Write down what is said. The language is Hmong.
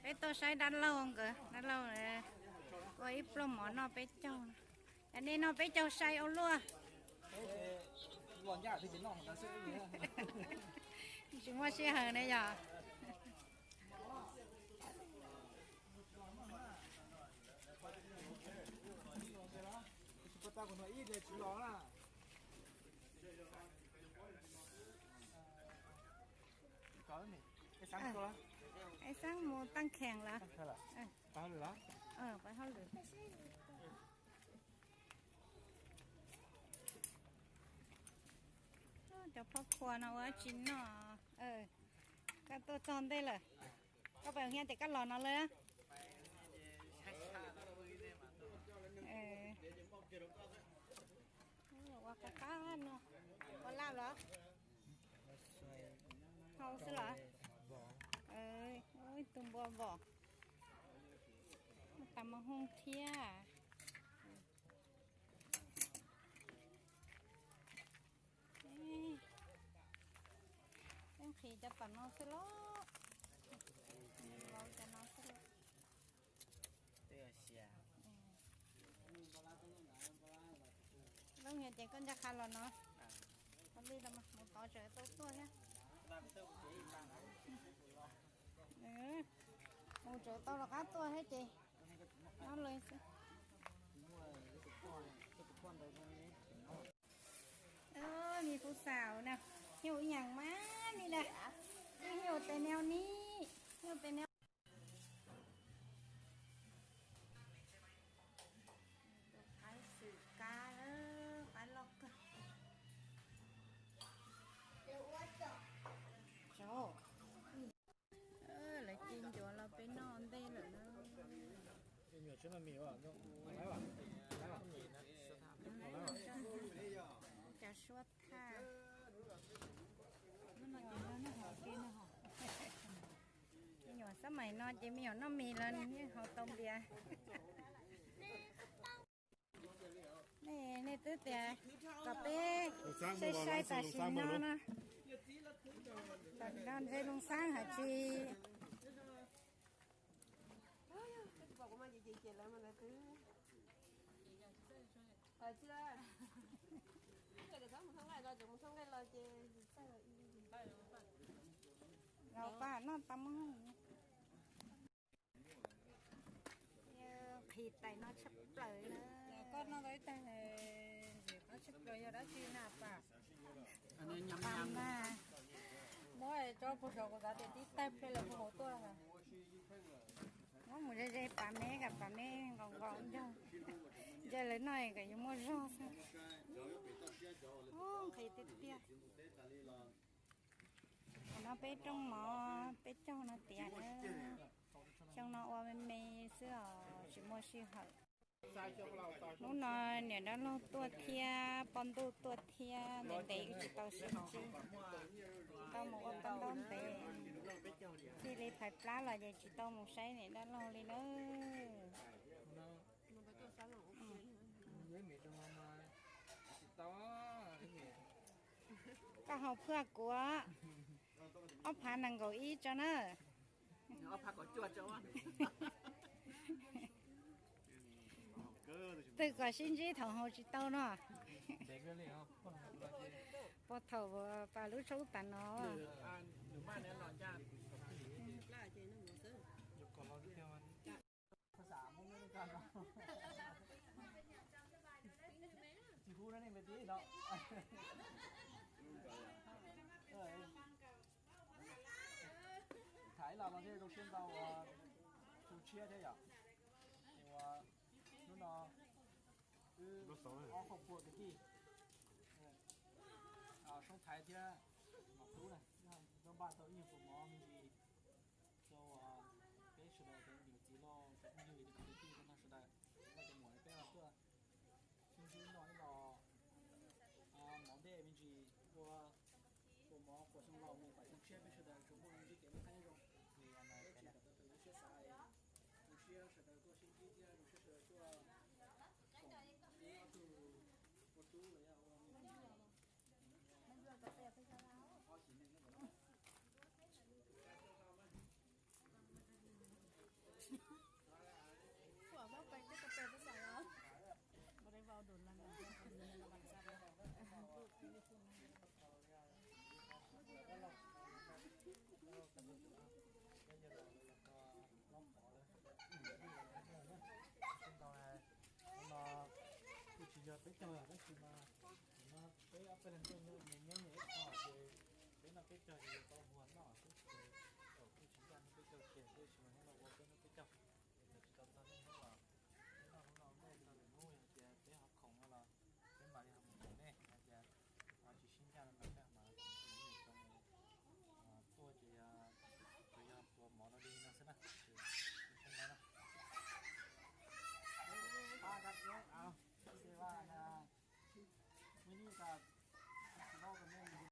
Peb tuaj saib dab laug nkawd, dab laug ua ib pluag mov noj peb caug. Yog nej noj peb caug saib ua luaj. Tsis muaj sij hawm ne yog. Ib xab mus taaj kheem lawm. Pab hauj lwm. Cov phob khua no ua dab tsi noj? Koj tuaj txog ntej lawm. Koj pab hia ces koj los no lawm. Ua qab qab no, ua laj los? Hau xwb los? Ib tug npua vom. Muaj tas mov hooj thiab. Peb nqhis cov tom no xwb lauj. Vauv cov no xwb lauj. Lub hia ces koj ncaj qha los no. Ua li los mas mus tod tseem tau tuaj thiab. Mus tseem tau los qab tuaj thiab ces nyob li xwb. Me pub xaus na, nyuj ib yaam mas ni na, nyuj tes neu ni, nyuj tes neu. Tus qaib xwm kab, qaib loj kawg. Lawv ci ncuav los peb noj ntej lawm na. Cov suab thaj. Me nyuam xab maim no ces me nyuam noj mis los yeej haus tau npias. Nej twb tias kom peb sai sai tam sim no no. Tam no ntshe Looj Xaab hais tsis. Laus paj noj tas mog. Nqhis tais no tshaj plaws na. Koj noj tau ib tag ntxim qab tshaj plaws yog dab tsi na pas? Pas mas muab tso puag saum kuv xav tias tib tag ple lawm puag hauv tuaj. Muab mus ze ze pas me kom pas me nqaus nqaus ncaug, ncaug lawv noj kom yuav muaj zog xwb. Nqhis tiag tiag. Tam no peb rooj mov peb caug no tiav na. Xyoo no ua me me xwb os, tsis muaj sij hawm. Hnub no niam dab laug tuaj thiab poj ntuj tuaj thiab, ntev ntev tsis tau sib ntsib, tau mus ua paj ntaub ntev, thiaj li phais plab los ces tsis tau mus saib niam dab laug li na. Koj haus phaj kuv ob phav nees nkaum ib tso na. Twg kom sib ntsib thaum haus tsis tau no. Puag thaum pas lub tshoob tas no. Tham ib los no thiaj zoo siab ntau ua tu tshiab thiab yom. Ua hnub no wb ob qhov pua kwv tij Soob Thaiv thiab Nom Tub na, npaj tau ib nyuag puas mov me ntsis rau peb sawv daws cov niam txiv los cov phooj ywg cov kwv tij tag nrho sawv daws, cov muam peb los tuaj sib ntsib noj ib los mov ntej me ntsis ua puas mov puas xyoo laus mus pam xyoo tshiab peb sawv daws tsuas muaj ntsib kev noj qab nyob zoo. Peb tsis kom tau tawm lub siab xav, zoo siab sawv daws tuaj sib ntsib thiab zoo siab sawv daws tuaj koom ib ob tug ua tub los yog ua me nyuam. Peb caug tab sis mas no peb ob peb leeg tuaj nyob nyob ib qho ces